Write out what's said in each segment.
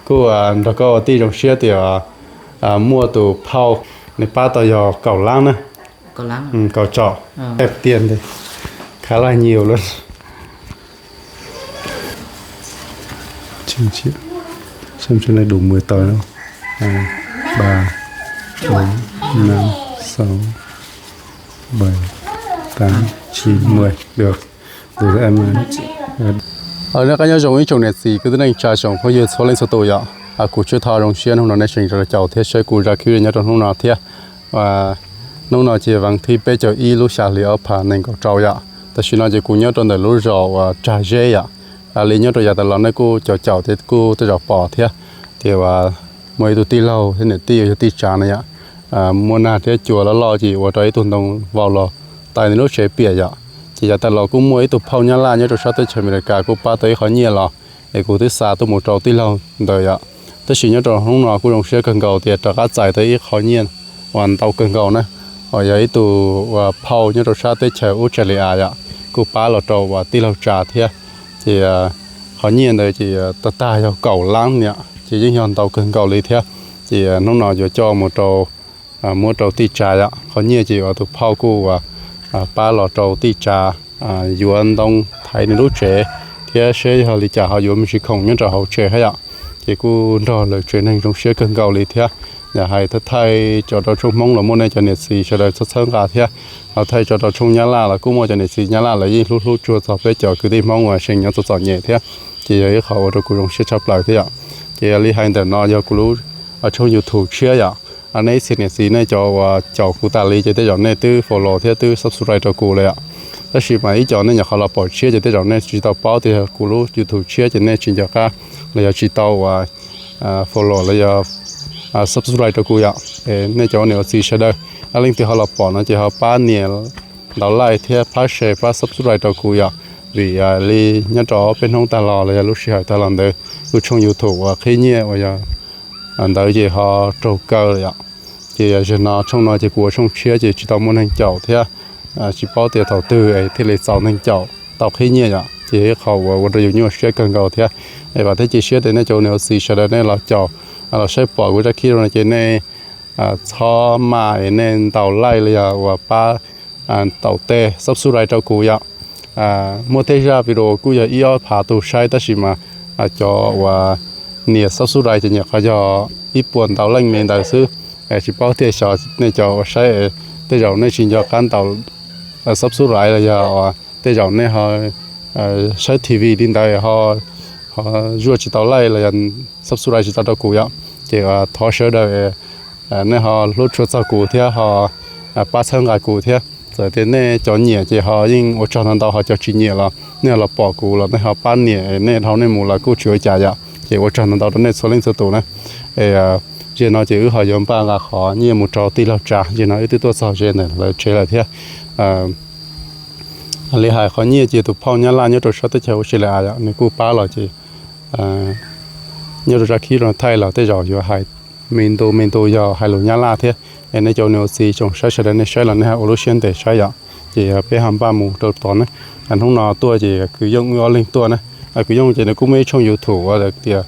Kuj nrog koj ua tij zoo siab tias muaj tus phauj, nws pab tau yog kaum lab na. Kaum tsom, tias khav laj nyias lawm. Đủ mười tờ đúng không? Hai, ba, bốn, năm, sáu, bảy, tám, chín, mười. Được. Rồi em. Nyob zoo ib tsoom niam txiv kwv tij neej tsa tsoom phooj ywg txhua leej txhua tus yom. Kuv tsuas thov zoo siab hnub no nej tseem rov caum thiab saib kuv zaj clip nyob rau hnub no thiab. Hnub no ces vas thib peb caug ib lub xya hli ob phav nees nkaum rau yom. Tam sim no ces kuv nyob rau ntawm lub zos uas Tsag Zeb yom. Li nyob rau yav tas los nej kuj caum caum thiab kuj tej zaum pom thiab. Tias uas muaj ib tug tij laug thiab niam tij uas yog tij Tsav na yom, muaj nag thiab cua loj loj ces ua rau ib tug ntoo vau los tais nws lub tsev piam yom. Ces yav tas los kuj muaj ib tug phauj Nyab Laj nyob rau sab teb chaws Amelikas kuj pab tau ib qho nyiaj los, es kuv twb xa tuaj mus rau tij laug ntawd yom. Tab sis nyob rau hnub no kuj zoo siab kawg nkaus tias rov qab txais tau ib qho nyiaj uas ntau kawg nkaus na, uas yog ib tug uas phauj nyob rau sab teb chaws Ub Tsa Li As yom, kuj pab los rau uas tij laug Tsav thiab. Ces qhov nyiaj ntawd ces tag tag yog kaum lab yom, ces yeej yog ntau kawg nkaus li thiab. Ces hnub no yuav coj mus rau, muab rau tij Tsav yom. Qhov nyiaj ces uas tus phauj kuj uas pab los rau tij Tsav yuav ntoo thaiv nws lub tsev thiab seb yog li cas ho yuav me ntsis khoom nyob rau hauv tsev thiab yom. Ces kuj nrog lawv tsev neeg zoo siab kawg nkaus li thiab. Yog hais thaij thaij tso rau tshooj Hmoob los muaj nej cov niam txiv sawv daws txhawb txhawb nqa thiab, ho thaij tso rau tshooj Nyab Laj los kuj muaj cov niam txiv Nyab Laj lawv yeej hlub hlub tsuag txog peb cov kwv tij Hmoob uas tseem nyob txom txom nyem thiab. Ces yog ib qho ua rau kuv zoo siab tshaj plaws thiab yom. Ces yog li hais ntawm no yog kuv lub tshooj YouTube tshiab yom. Nej ib txhia niam txiv nej cov uas caum kuv tas li ces tej zaum nej twb follow thiab twb subscribe rau kuv lawm yom. Tab sis mas ib co nej nyuam qhuav los pom tshiab ces tej zaum nej tsis tau paub tias kuv lub YouTube tshiab ces nej tsis nco qab los yog tsis tau uas follow los yog subscribe rau kuv yom. Nej cov ua niam ua txiv sawv daws, leej twg ho los pom no ces ho pab nias ntaus like thiab pab share pab subscribe rau kuv yom. Vim li nyob rau peb hnub tag los los yog lub sij hawm tag los ntawd kuv tshooj YouTube uas qhib nyiaj uas yog ntawd ces ho raug kaw lawm yom. Ces zaum no tshooj no ces kuv ua tshooj tshiab ces tsis tau muaj neeg caum thiab tsis paub tias thaum twg es thiaj li txaus neeg caum tau qhib nyiaj yom. Ces ib qho uas ua rau yus nyuaj siab kawg nkaus thiab. Es vam thiab cia siab tias nej cov ua niam ua txiv sawv daws nej los caum los saib pom kuv zaj clip no ces nej txhob maj es nej ntaus like los yog uas pab ntaus tej subscribe rau kuv yom. Muaj tej zaj video kuj yog ib ob phav tus saib tab sis mas cov uas nias subscribe ces nyuam qhuav yog ib puas ntau leej me ntawd xwb. Tsis paub tias xyov nej cov uas saib tej zaum nej tsis nco qab ntaus subscribe los yog tej zaum nej ho saib T V li ntawd ho zuaj tsis tau like los yog subscribe tsis tau rau kuv yom. Ces thov sawv daws nej ho hlub tshua txog kuv thiab ho pab txhawb nqa kuv thiab. Txawm tias nej cov nyiam ces ho yeej ua tsaug ntau ntau, ho cov tsis nyiam los nej ho los pom kuv los nej ho pab nias nej dhau nej mus los kuj tsis ua cas yom. Ces ua tsaug ntau ntau rau nej txhua leej txhua tus na. Es zaum no ces wb ho yuav npaj nqa qhov nyiaj mus rau tij laug Tsav, zaum no wb twb tuaj txog ze ntawm lawv tsev lawm thiab. Li hais qhov nyiaj ces tus phauj Nyab Laj nyob rau sab teb chaws Australia yom, nws kuj pab los ces nyob rau zaj clip no thaij los tej zaum yuav hais me ntu me ntu yog hais lus Nyab Laj thiab. Es nej cov ua niam ua txiv tsoom saib sawv daws nej saib los nej ho ua lub siab ntev saib yom. Ces peb ho npaj mus rau tod na. Hnub no tuaj ces kwv Yooj wb ob leeg tuaj na. Kwv Yooj ces nws kuj muaj ib tshooj YouTube uas tias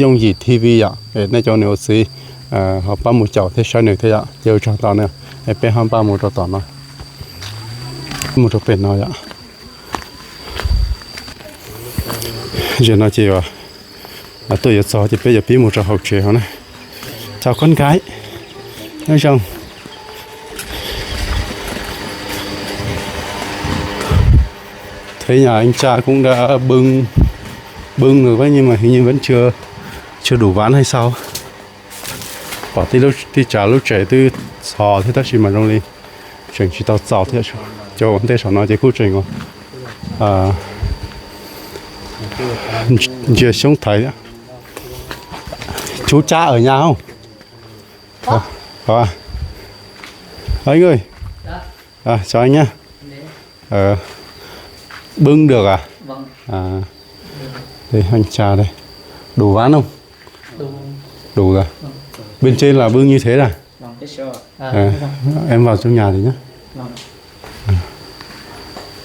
Yooj Yim T V yom. Es nej cov ua niam ua txiv ho pab mus caum thiab saib nws thiab yom. Ces ua tsaug ntau na. Es peb ho npaj mus rau tom no, mus rau pem no yom. Zaum no ces tuaj yuav txog ces peb yuav pib mus rau hauv tsev hauv na. Chào con gái. Nói chung, thấy nhà anh Cha cũng đã bưng, bưng rồi đấy nhưng mà hình như vẫn chưa, chưa đủ ván hay sao. Pom tij Tsav lub tsev twb txhos thiab tab sis mas zoo li tseem tsis tau txaus thiab. Cov ua ntej saum no ces kuj tseem ntsia xyoob thaiv thiab. Chú Cha ở nhà không? Có. Có à? Anh ơi. À, chào anh nhá. Ờ, bưng được à? Vâng. À, đây, anh Cha đây. Đủ ván không? Đủ. Đủ rồi. Vâng. Bên trên là bưng như thế à? Vâng. À, em vào trong nhà thì nhá. Vâng.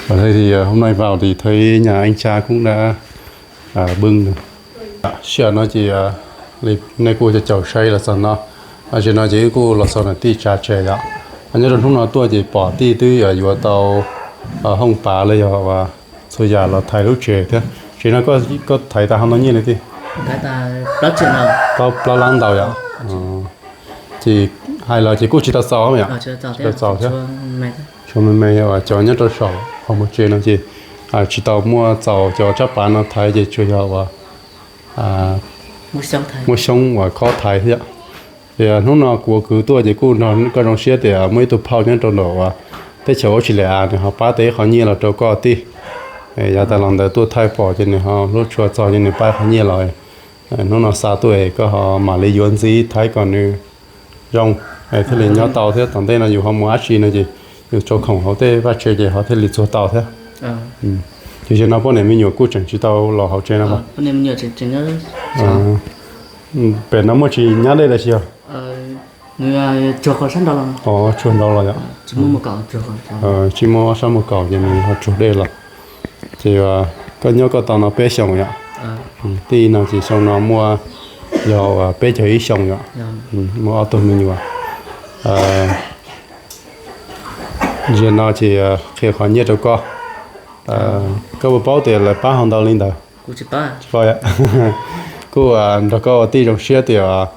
Ở đây thì ờ, hôm nay vào thì thấy nhà anh Cha cũng đã à, bưng rồi. Sij hawm no ces nej kuj caum saib los txog no, tam sim no ces wb kuj los txog ntawm tij tsav tsev yom. Nyob rau hnub no tuaj ces pom tij twb yuav tau hooj pav los yog txhua yam los thaiv lub tsev thiab. Tsev no koj thaiv tau hov ntau nyiaj li tij? Plaub lab ntau yom. Ces hais los ces kuj tsis tau txaus yom? Tsis tau txaus thiab. Tshuav me me cov nyob rau saum qhov muag tsev no ces tsis tau muaj txaus cov tsab pav no thaiv ces tsuas yog uas muab xyoob uas khob thaiv thiab. Ces hnub no kuv ua kwv tuaj ces kuj nrog koj zoo siab tias muaj ib tug phauj nyob rau ntawm uas teb chaws Australia nws ho pab tau ib qho nyiaj los rau koj tij. Yav tas los ntawd tuaj thaij pom ces nws ho hlub tshua txog ces nws pab qhov nyiaj los. Hnub no xa tuaj es koj ho mam li yuav ntxiv thaiv kom nws zoo, thiaj li nyob tau thiab. Tom ntej no yus ho mus dab tsi no ces yus tso khoom hauv tej vaj tse ces ho thiaj li txuag tau thiab. Ces zaum no poj niam me nyuam kuj tseem tsis tau los hauv tsev no. Pem no muaj tsis nyab dej los tsis yog? Tsuag nraud los yom. Tsis muaj ob sab muag kaum ces nws ho tsuag dej los. Ces koj nyob koj tau no peb xyoos yom? Tij no ces xyoo no muaj yog peb caug ib xyoos yom. Muaj ob tug me nyuam. Zaum no ces qhia qhov nyiaj rau koj. Koj puas paub tias lawv pab hov ntau li ntawd? Kuj nrog koj ua tij zoo siab tias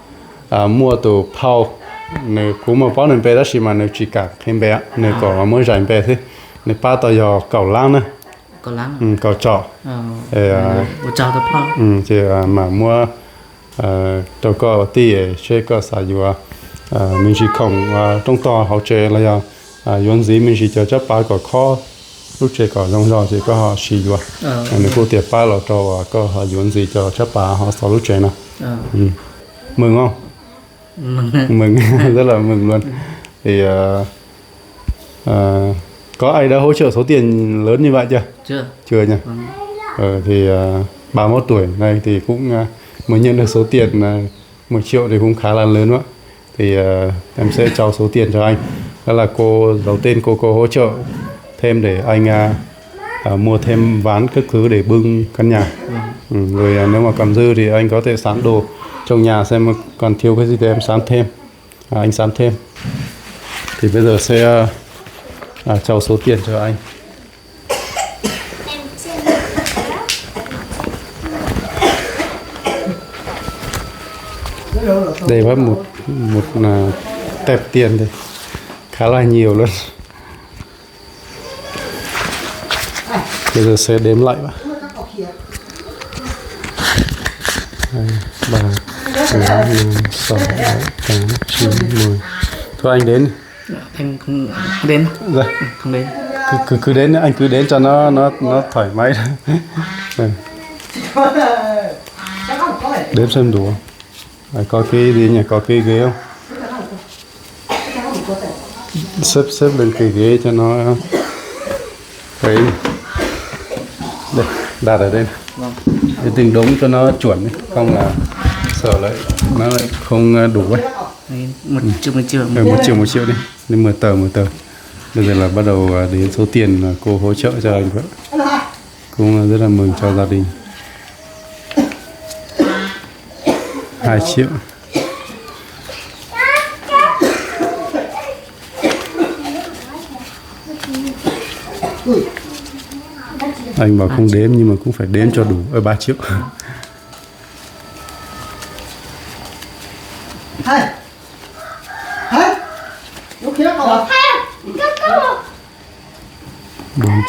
muaj tus phauj, nws kuv muaj paub nws npe tab sis mas nws tsis kam qhia npe, nws kom muab zais npe xwb. Nws pab tau yog kaum lab na, kaum tsom. Ces mam muab rau koj ua tij seb koj xav yuav me ntsis khoom rooj tog hauv tsev los yog yuav ntxiv me ntsis cov tsab pav kom khob lub tsev kom zoo zog ces koj ho sis yuav. Nws kuj tias pab los rau koj ho yuav ntxiv cov tsab pav ho xov lub tsev no. Mừng không? Mừng, rất là mừng luôn. Thì có ai đó hỗ trợ số tiền lớn như vậy chưa? Chưa nhỉ? Thì ba mốt tuổi này thì cũng mới nhận được số tiền mười triệu thì cũng khá là lớn đó. Thì em sẽ trao số tiền cho anh. Đó là cô, đầu tiên cô cô hỗ trợ thêm để anh à, à, mua thêm ván các thứ để bưng căn nhà. Rồi à, nếu mà còn dư thì anh có thể sắm đồ trong nhà xem còn thiếu cái gì thì em sắm thêm. À, anh sắm thêm. Thì bây giờ sẽ à, trao số tiền cho anh. Đây có một một à, tệp tiền đây, khá là nhiều luôn. Bây giờ sẽ đếm lại. Hai, ba, bốn, năm, sáu, bảy, tám, chín, mười. Thôi anh đến. Anh không, không đến. Dạ. Không đến. Cứ, cứ, cứ đến, anh cứ đến cho nó nó nó thoải mái. Ừ. Đếm xem đủ không? Ai, có cái gì nhỉ? Có cái ghế không? Xếp xếp lên cái ghế cho nó ấy. Đây, đặt ở đây. Cái từng đống cho nó chuẩn, không là sợ lại nó lại không đủ ấy. Một triệu, một triệu. Ừ, một triệu, một triệu đi. Đi mười tờ, mười tờ. Bây giờ là bắt đầu à, đến số tiền mà cô hỗ trợ cho anh vậy. Cũng rất là mừng cho gia đình. Hai triệu. Anh bảo không đếm nhưng mà cũng phải đếm cho đủ. Ơ, ba triệu. Hai. Hai. Hai. Bốn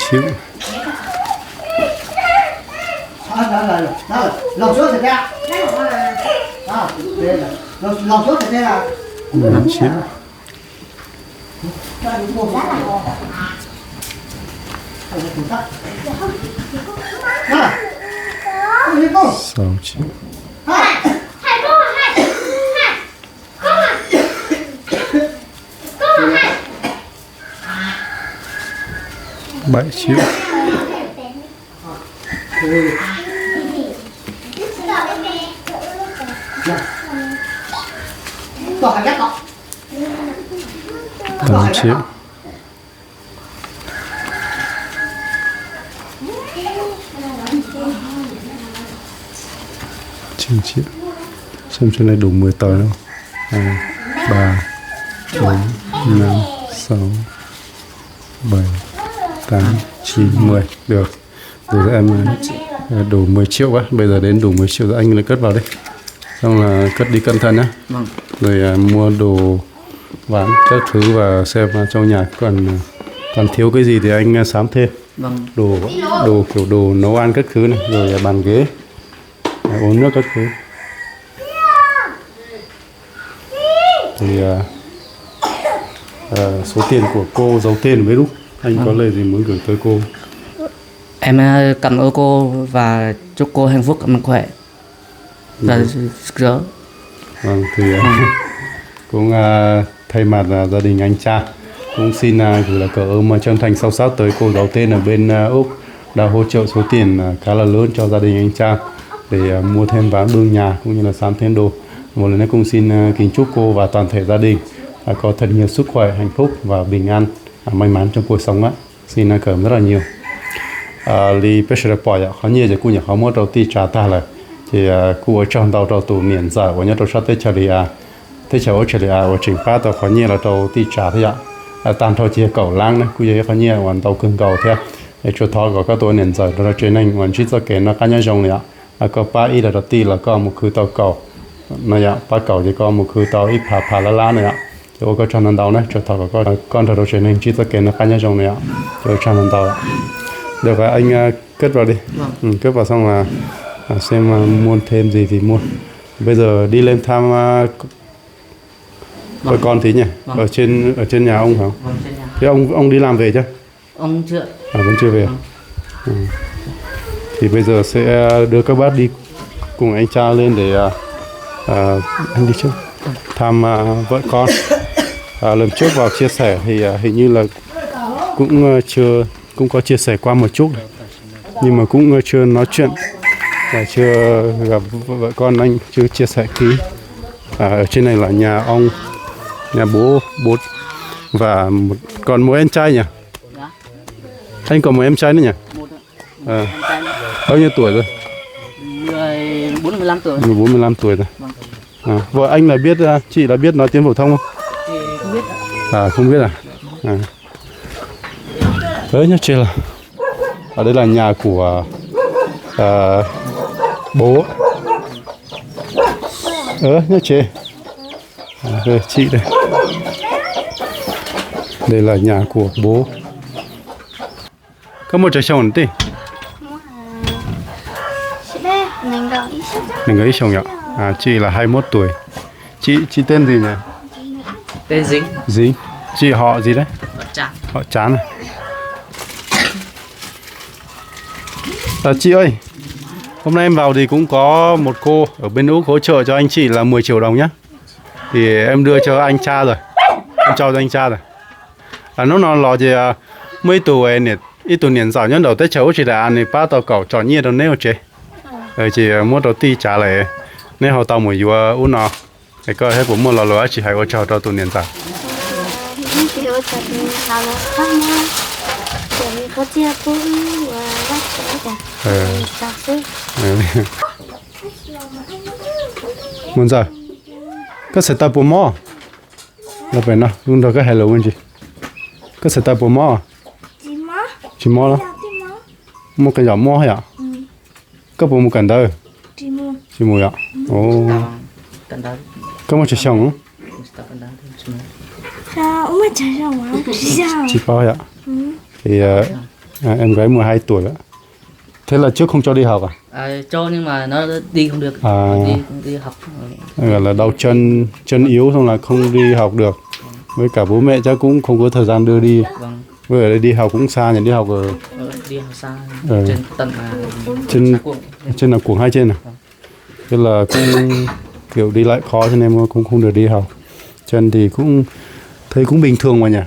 triệu. Năm triệu. Sáu triệu. Bảy triệu. Tám triệu. Triệu. Xem xem này đủ mười tờ không? Hai, ba, bốn, năm, sáu, bảy, tám, chín, mười. Được. Đủ cho em, ờ, đủ mười triệu quá. Bây giờ đến đủ mười triệu rồi anh lại cất vào đi. Xong là cất đi cẩn thận nhá. Vâng. Rồi à, mua đồ ván các thứ và xem à, trong nhà còn à, còn thiếu cái gì thì anh à, sắm thêm. Vâng. Đồ, đồ kiểu đồ nấu ăn các thứ này, rồi à, bàn ghế, à, uống nước các thứ. Thì à, à, số tiền của cô giấu tên với lúc anh có lời gì muốn gửi tới cô? Em ờ, cảm ơn cô và chúc cô hạnh phúc, mạnh khỏe. Và rỡ. Vâng, thì à, cũng à, thay mặt à, gia đình anh Trang cũng xin à, gửi lời cảm ơn mà chân thành sâu sắc tới cô giáo tên ở bên à, Úc đã hỗ trợ số tiền à, khá là lớn cho gia đình anh Trang để à, mua thêm ván bưng nhà cũng như là sắm thêm đồ. Một lần nữa cũng xin à, kính chúc cô và toàn thể gia đình à, có thật nhiều sức khỏe, hạnh phúc và bình an, à, may mắn trong cuộc sống ạ. Xin à, cảm ơn rất là nhiều. À, li peb sawv daws pom yom, qhov nyiaj ces kuj nyuam qhuav muab rau tij tsav tag lawm. Ces à, kuj ua tsaug ntau rau tus niam ntxawm uas nyob rau sab teb chaws Li A, teb chaws Australia uas tseem pab tau qhov nyiaj los rau tij tsav thiab yom. À, tag nrho ces yog kaum lab na, kuj yog ib qhov nyiaj uas ntau kawg nkaus thiab. Es tsuas thov kom koj tus niam ntxawm nrog rau tsev neeg uas ntsib txoj kev noj qab nyob zoo li yom. À, koj pab ib los rau tij los koj mus khwv tau kaum no yom, pab kaum ces koj mus khwv tau ib phav phav lab lab no yom. Ces ua koj tsaug ntau ntau na, tsuas thov kom koj nrog rau tsev neeg ntsib txoj kev noj qab nyob zoo no yom. Ces ua tsaug ntau ntau. Được rồi, anh à, cất vào đi. Vâng. Ừ, cất vào xong là à, xem à, mua thêm gì thì mua. Bây giờ đi lên thăm à, vợ con tí nhỉ? Vâng. Ở trên ở trên nhà ông hả? Vâng, trên nhà. Thế ông ông đi làm về chưa? Ông chưa. À, vẫn chưa về. Vâng. Ừ. Thì bây giờ sẽ đưa các bác đi cùng anh Cha lên để à, à, anh đi trước. Thăm à, vợ con. À, lần trước vào chia sẻ thì à, hình như là cũng à, chưa cũng có chia sẻ qua một chút rồi. Nhưng mà cũng à, chưa nói chuyện và chưa gặp vợ con, anh chưa chia sẻ kỹ. À, ở trên này là nhà ông, nhà bố, bố và một, còn một em trai nhỉ? Anh còn một em trai nữa nhỉ? Một ạ. Ờ. Em trai nữa. Bao nhiêu tuổi rồi? Mười bốn, mười lăm tuổi. Mười bốn, mười lăm tuổi rồi. Vâng. À, vợ anh là biết, à, chị là biết nói tiếng phổ thông không? Chị không biết ạ. À, không biết à? À. Ớ, nhất trên là ở đây là nhà của à, bố. Ớ, nhất chế. À, đây, chị đây. Đây là nhà của bố. Koj muaj tsawg xyoo tij? Nees nkaum ib xyoos yom. À, chị là hai mốt tuổi. Chị, chị tên gì nhỉ? Tên Dính. Dính. Chị họ gì đấy? Họ Tráng. Họ Tráng à? À, chị ơi, hôm nay em vào thì cũng có một cô ở bên Úc hỗ trợ cho anh chị là mười triệu đồng nhá. Thì em đưa cho anh Cha rồi. Em cho cho anh Cha rồi. À, hnub no los ces à, muaj ib tug niam, ib tug niam ntxawm nyob nraum teb chaws Ub Tsis Dam nws pab tau kaum tsom nyiaj rau neb ua tsev. Ces muab rau tij tsav lawm, neb ho tau mus yuav ub no. Es koj thiab puas muaj lo lus dab tsi hais ua tsaug rau tus niam ntxawm? Mus ntxawm, koj xav tau puas mob? Los pem no, kuv nrog koj hais lus me ntsis. Koj xav tau puas mob? Tsis mob los? Muaj qee zaum mob yom? Koj puas mus kawm ntawv? Tsis mus yom? Koj muaj tsawg xyoo? Tsis paub yom? Thì à, em gái mười hai tuổi ạ. Thế là trước không cho đi học à? À, cho nhưng mà nó đi không được. À, đi, đi học. Gọi là đau chân, chân yếu xong là không đi học được. Với cả bố mẹ chắc cũng không có thời gian đưa đi. Vâng. Với ở đây đi học cũng xa nhỉ, đi học ở Ờ, đi học xa. Ờ. Trên tận à, trên, xã Cuông. Trên là Cuông hai trên à? Vâng. Thế là cũng kiểu đi lại khó cho nên mà cũng không được đi học. Chân thì cũng thấy cũng bình thường mà nhỉ?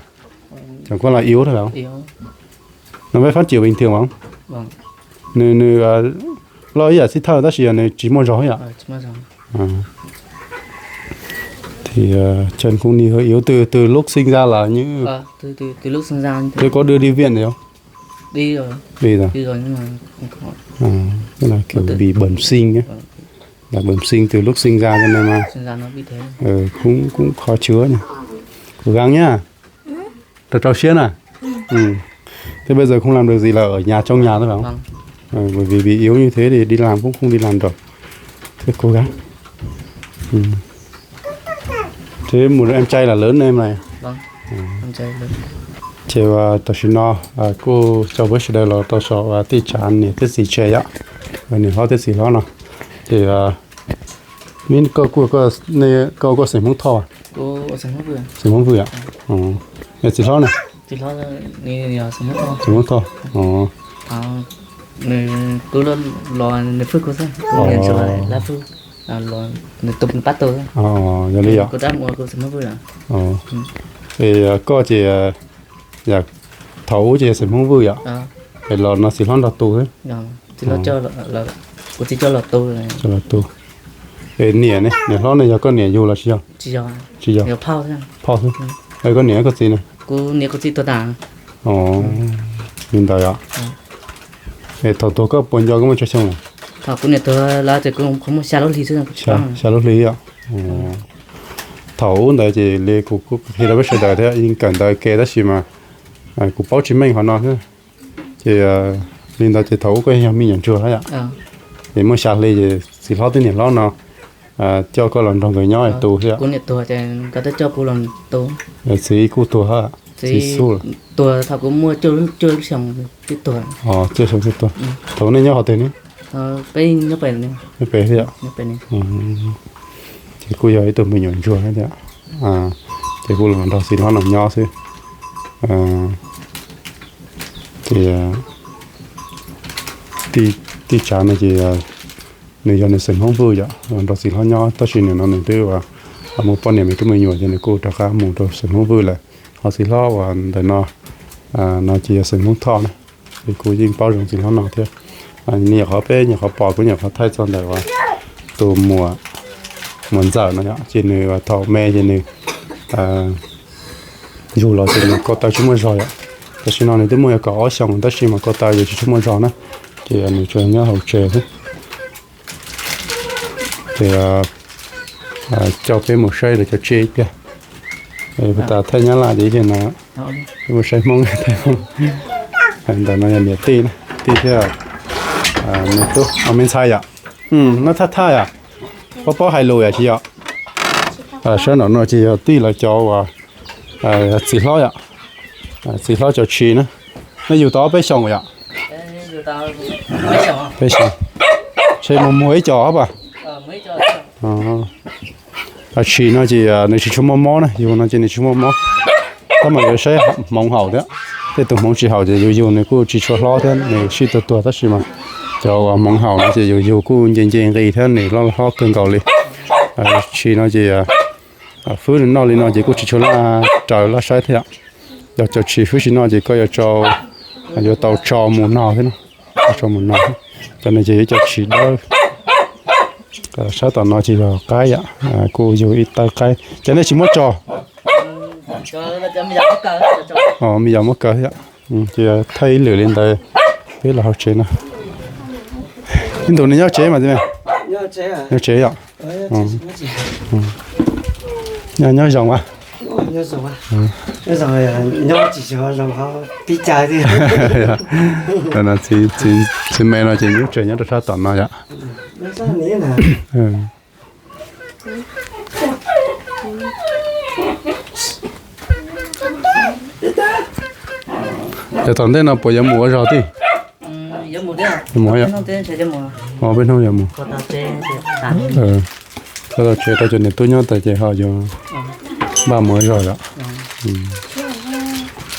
Chẳng qua là yếu thôi không? Yếu. Nó mới phát triển bình thường không? Vâng. Nws, nws à, lo ib yam xib thawj tab sis yog nws tsis muaj zog yom. Ờ, tsis muaj zog. À. Thì à, chân cũng đi hơi yếu từ từ lúc sinh ra là như Ờ, từ từ từ lúc sinh ra như thế. Thế có đưa đi viện gì không? Đi rồi. Đi rồi. Đi rồi nhưng mà không khỏi. À, tức là kiểu Tự- bị bẩm sinh ấy. Vâng. Là bẩm sinh từ lúc sinh ra cho nên mà, ờ, cũng, cũng khó chữa nhỉ. Cố gắng nhá. Rau rau siab na. Thế bây giờ không làm được gì là ở nhà, trong nhà thôi phải không? Vâng. Ờ, bởi vì bị yếu như thế thì đi làm cũng không đi làm được. Thế cố gắng. Ừ. Thế một em trai là lớn em này. Vâng. Em trai lớn. Ces tam sim no kuj coj peb sawv daws los rau saum tij tsav niam thiab txiv tsev yom, niam hlob thiab txiv hlob no. Ces koj kuj, koj xeem Hmoob Thoj, xeem Hmoob Vwj yom? Txiv hlob ne? Xeem Hmoob Thoj. Yog li yom. Es koj ces yog thaum ub ces yog xeem Hmoob Vwj yom, es los no txiv hlob nrog tu xwb. Coj los tu. Es niam ne, niam hlob ne yog koj niam yug los tsis yog? Tsis yog. Phauj xwb. Es koj niam koj txiv ne? Li ntawd yom. Es thaum tuag koj puas nco koj muaj tsawg xyoo lawm? Xya lub hli yom. Thaum ub ntawd ces li kuv qhia rau peb sawv daws thiab yeej kawm ntawv kev tab sis mas kuv paub tsis meej qhov no xwb. Ces li ntawd ces thaum ub koj yog me nyuam ntsuag thiab yom. Ces muaj xya hli ces txiv hlob thiab niam hlob no coj koj los nrog nkawd nyob es tu thiab. Txiv kuj tuag thiab, txiv xub lawm. Cuaj xyoo twb tuag. Thaum nej nyob qhov twg ne? Nyob pem thiab yom. Ces kuj yog ib tug me nyuam ntsuag thiab. Ces kuj los nrog txiv hlob no nyob xwb. Ces tij tsav no ces nws yog nws xeem Hmoob Vwj yom, los nrog txiv hlob nyob tab sis nim no nws twb muaj poj niam me tub me nyuam ces nws kuj rov qab mus rau xeem Hmoob Vwj lawm. Ho txiv hlob uas ntawm no, no ces yog xeem Hmoob Thoj na. Ces kuv yeej paub zoo txiv hlob no thiab. Nyuam qhuav peb nyuam qhuav pom kuv nyuam qhuav thaij txog ntawm uas tus muam, muam ntxawm no yom, ces nws thaum me ces nws yug los ces nws ko taw tsis muaj zog yom. Tam sim no nws twb muaj kaum ob xyoos tab sis mas ko taw yuav tsis tshua muaj zog na, ces nws tsuas nyob hauv tsev xwb. Ces coj peb mus saib lawv cov tsiaj ib pliag. Puas tas thaij nyab laj ces ib pliag no peb mus saib Hmoob, thaij Hmoob. Ntawm no yog niam tij, tij thiab me tub, me ntxhais yom. Noj thaj thaj yom. Paub paub hais lus yom tsis yom? Sab nraum no ces yog tij lawv cov uas txiv hlob yom, txiv hlob cov tshis na. Nej yug tau peb xyoos yom? Peb xyoos. Ntshe mus muag ib co hab pas? Tshis no ces nws tsis tshua muaj mob na, yug no ces nws tsis muaj mob. Tab mas yuav saib hmoov haum thiab. Tej tus hmoov tsis haum ces yus yug nws kuj tsis tshua hlob thiab nws sib tuag tuag tab sis mas cov uas hmoov haum no ces yus yug kuj nce nce nqis thiab nws loj hlob kawg nkaus li. Tshis no ces fwb nws noj li no ces kuj tsis tshua laj raws laj saib thiab. Yog cov tshis fwb tsis noj ces koj yuav tau, yuav tau tso mus nog thiab, tso mus nog. Cov no ces yog cov tshis dawb. Sab tom no ces yog qaib yom, kuj yug ib tawb qaib. Cov nej tsis muab tso? Me yom muab kaw thiab. Ces thaij ib lwm li ntawd, peb los hauv tsev no. Ib ntus nej nyob tsev mas, nyob tsev yom? Nyob zoo a? Txiv me no ces nyob tsev nyob rau sab tom no yom. Yog tom ntej no puas yuav mus ua zog tij? Mus, peb hnub yuav mus. Tau tsev rau cov niam tub nyob tas ces ho yuav npaj mus ua zog yom.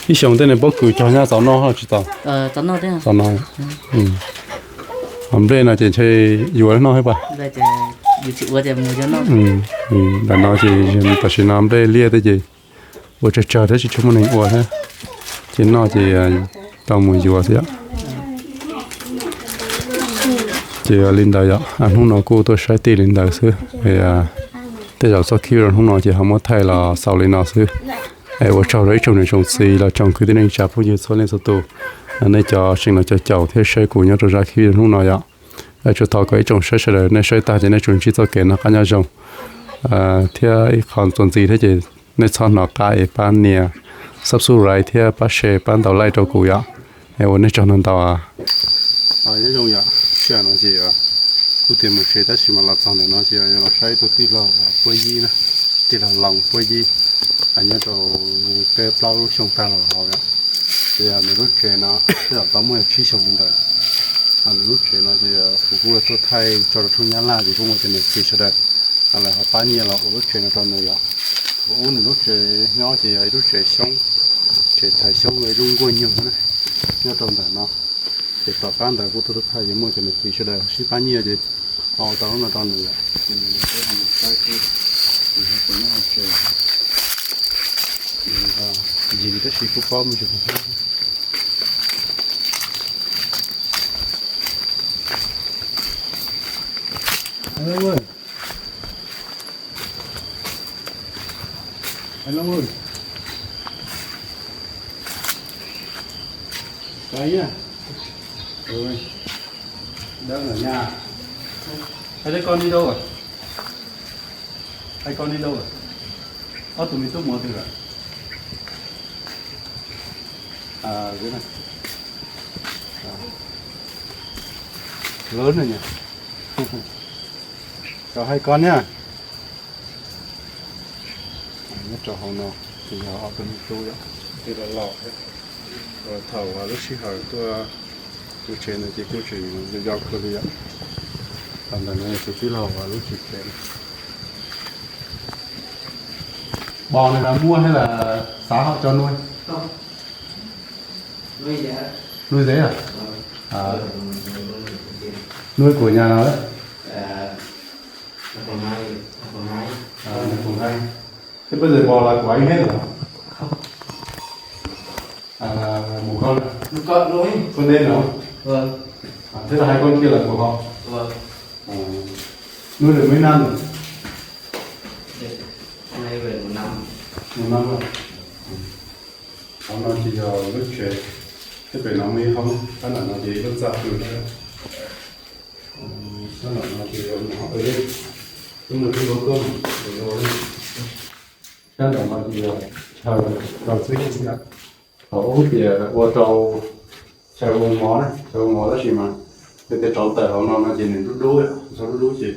Ib xyoos tej nws pob kws cog nyab txaus noj tsis tau? Txaus noj. Nplej no ces ntshe yuav noj thiab pas? Ntawm no ces tam sim no nplej liaj tej ces ua tsawg tsawg thiab tsis tshua muaj neeg ua thiab, ces noj ces tau mus yuav xwb yom. Ces li ntawd yom, hnub no kuj tuaj saib tij li ntawd xwb. Tej zaum txoj khib rau hnub no ces ho muab thaij los xaus li no xwb. Es ua tsaug rau ib tsoom niam tsoom txiv los tsoom kwv tij neej tsa phooj ywg txhua leej txhua tus, nej cov tseem los caum thiab saib kuv nyob rau zaj khib hnub no yom. Tsuas thov kom ib tsoom saib sawv daws nej saib tag ces nej tsuas ntsib txoj kev noj qab nyob zoo thiab ib qho txuas ntxiv thiab ces nej txhob hnov qab es pab nias subscribe thiab pab share pab ntaus like rau kuv yom. Es ua nej tsaug ntau ntau. Nyob zoo yom, sij hawm no ces kuv tias mus tsev tab sis mas los txog ntawm no ces los saib tus tij laug Puab Yib na, tij laug Loos Puab Yib, nyob rau peb plaub lub xyoo tag los hauv yom. Ces nws lub tsev no twb tau muaj tsib xyoo li ntawd. Nws lub tsev no ces kuv kuj tuaj thaij tso rau tshooj Nyab Laj ces kuj muaj cov niam txiv sawv daws lawv ho pab nyiaj los ua lub tsev no rau nws yom. Kuv ub nws lub tsev nyob ces yog ib lub tsev xyoob, tsev thaiv xyoob ib lub nkuaj nyuag na, nyob rau ntawm no. Ces tom qab ntawd kuj tuaj thaij ces muaj cov niam txiv sawv daws sib pab nyiaj ces ho ua tau lub no rau nws yom. Ces nws ho mus saib xwb, nws ho puas nyob hauv tsev, nws ho yig tab sis kuj paub me ntsis. Hai con đi đâu rồi? Hai con đi đâu rồi? Ơ, tụi mình tuốt mùa từ rồi. À, dưới này. À. Lớn rồi nhỉ? Chào hai con nhá. Nyob rau hauv no ces yog ob tug me tub yom, twb los los thiab. Uas thaum lub sij hawm tuaj tus tsev no ces kuj tseem yau yau kawg li yom. Thaum ntawd no tus tij laug lub tsev tsev. Bò này là mua hay là xã hội cho nuôi? Nuôi dế à? À. Nuôi của nhà nào đấy? À, nhà của Mai. À, nhà của Mai. Thế bây giờ bò là của anh hết rồi hả? À, là một con. Một con nuôi. Con đen hả? Vâng. À, thế là hai con kia là của họ? Vâng. À, nuôi được mấy năm rồi? Được, nay về một năm. Một năm rồi. Hauv no ces yog lub tsev, thiab pem no muaj ib hoob, tab ntawm no ces ib lub txaj pw thiab. Tab ntawm no ces yog mus hauv, twb muaj tub lub koj, sab ntawm no ces yog chaw rau xwb. Thaum ub ces ua rau chaw ua mov na, chaw ua mov tab sis mas yog tias rauv taws hauv no no ces nws dub dub, txhob dub dub ces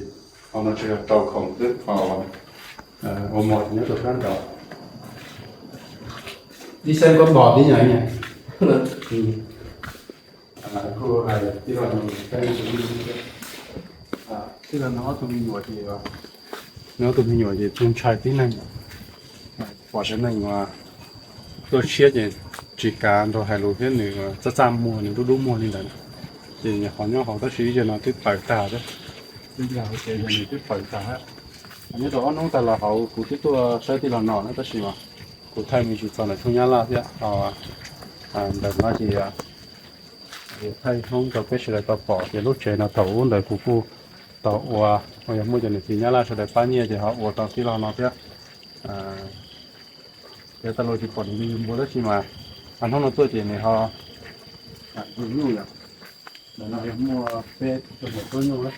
hauv no tsuas yog rau khoom xwb, ho ua mov ces nyob rau sab nraud. Ib sab koj bos tib nyam ib nyam. Kuj hais tij laug no, tij laug no ob tug me nyuam ces, nws ob tug me nyuam ces tug ntshai tib neeg, pom tsev neeg tuaj tshiab ces tsis kav nrog hais lus thiab nws txaj txaj muag, nws dub dub muag li ntawd. Ces qhov nyob hauv tab sis ib zaug no twb paws tag thiab, twb yog hauv tsev ces nws twb paws tag thiab. Nyob rau ob hnub tag los hauv kuv twb tuaj saib tij laug no na tab sis mas kuv thaij me ntsis txog ntawm tshooj Nyab Laj thiab. Ntawm no ces thaij hoob rau peb sawv daws tau pom tias lub tsev no thaum ub ntawd kuv kuj tau ua, uas yog muaj cov niam txiv Nyab Laj sawv daws pab nyiaj ces ho ua tau tij laug no thiab. Ces tas los tsis pom nws yug npua tab sis mas hnub no tuaj ces nws ho yug nyuj yom. Ntawm no yog muaj peb tug me nyuam tuab nyuj,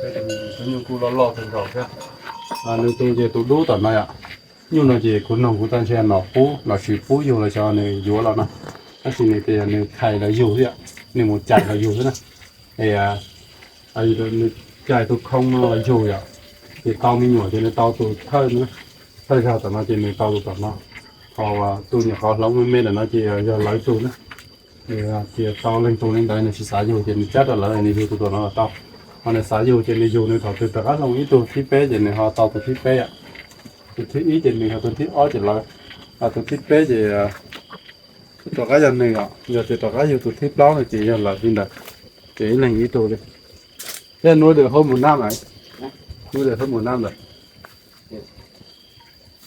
peb tug me nyuam tuab nyuj kuj loj loj kawg nkaus thiab. Nws tus ces tus dub tom no yom. Nyuj no ces kuv noog kuv tag ntshe nom pub lossis pub yug los xyov nws yuav los no, tab sis nws tias nws khais los yug thiab, nws mus cais los yug thiab na. Es nws cais tus khoo no los yug yom, ces tau me nyuam ces nws tau tus thawj, thawj zaug tom no ces nws tau tus tom no. Ho tus nyuam qhuav hloov me me ntawm no ces yog lawv tus na. Nws tias tau leej twg li ntawd nws tsis xav yug ces nws cab rau lawv, nws yug tus tom no los tau. Ho nws xav yug ces nws yug nws thaum twg rov qab hloov ib tug thib peb ces nws ho tau tus thib peb yom. Tus thib ib ces nws, ho tus thib ob ces lawv, tus thib peb ces rov qab yog nws os. Yog tias rov qab yug tus thib plaub no ces yog lawv li ntawd, ces ib leeg ib tug li. Thế nuôi được hơn một năm rồi. Nuôi được hơn một năm rồi.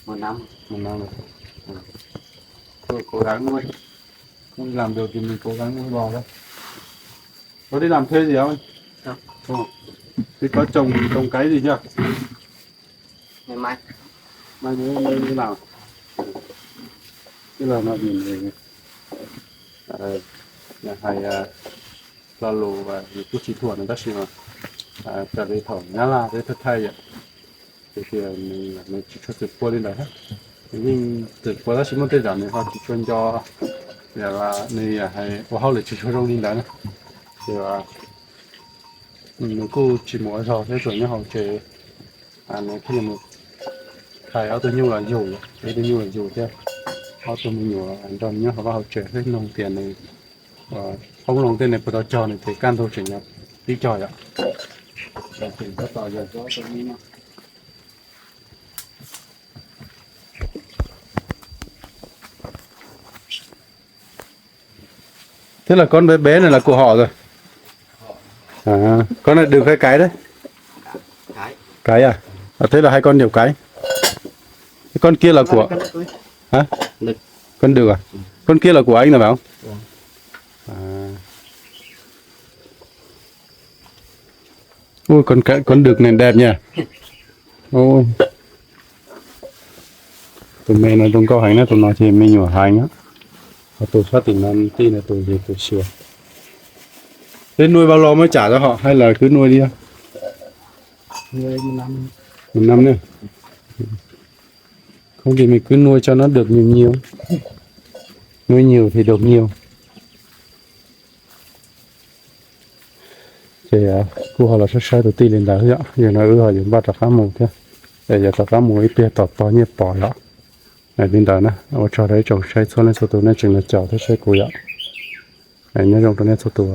Một năm. Một năm rồi. Thôi, cố gắng nuôi. Không làm được thì mình cố gắng nuôi bò thôi. Có đi làm thuê gì không? Không. Không. Thế có trồng, trồng cái gì chưa? Ngày mai. Mai mới, mới đi làm. Tức là nói gì này. Ờ, nhà thầy, à, Lo lus nws kuj tsis thuam no tab sis mas raws li thaum Nyab Laj peb thaij thaij yom, ces tias nws tsis tshua txwm pua li ntawd. Nws yeej txwm pua tab sis muaj tej zaum nws ho tsis tshua nco, nws hais ua hauj lwm tsis tshua zoo li ntawd na. Ces nws kuj tsis mus ua zog thiab, tsuas nyob hauv tsev. Nws thiaj li mus thais ob tug nyuj los yug, ib tug nyuj los yug thiab ob tug me nyuam nrog nyob hauv vaj hauv tsev xwb. Nug tias nws qoob loo tej nws puas tau cog, nws tias kaj ntug tseem nyob tib cog yom. Thế là con bé bé này là của họ rồi. À, con này được hay cái đấy? Cái à? À, thế là hai con đều cái. Cái con kia là của... Hả? Con đực à? Con kia là của anh rồi phải không? À. Ui, con cái, con đực này đẹp nha. Ui. Tus me no zoo nkauj heev na, tus no ces me nyuam heev. Ho tus sab tim no tij no tus ces tus xyuas. Thế nuôi bao lâu mới trả cho họ hay là cứ nuôi đi? Một năm nữa. Không thì mình cứ nuôi cho nó được nhiều nhiều. Nuôi nhiều thì được nhiều. Ces kuj ho los saib saib tus tij li ntawd yom, yog no wb ho yuav npaj rov qab mus thiab. Es yuav rov qab mus ib pliag tom tog Nyiaj Pov yom. Li ntawd na, ua tsaug rau ib tsoom saib txhua leej txhua tus nej tseem los caum thiab saib kuv yom. Nyob zoo rau nej txhua tus.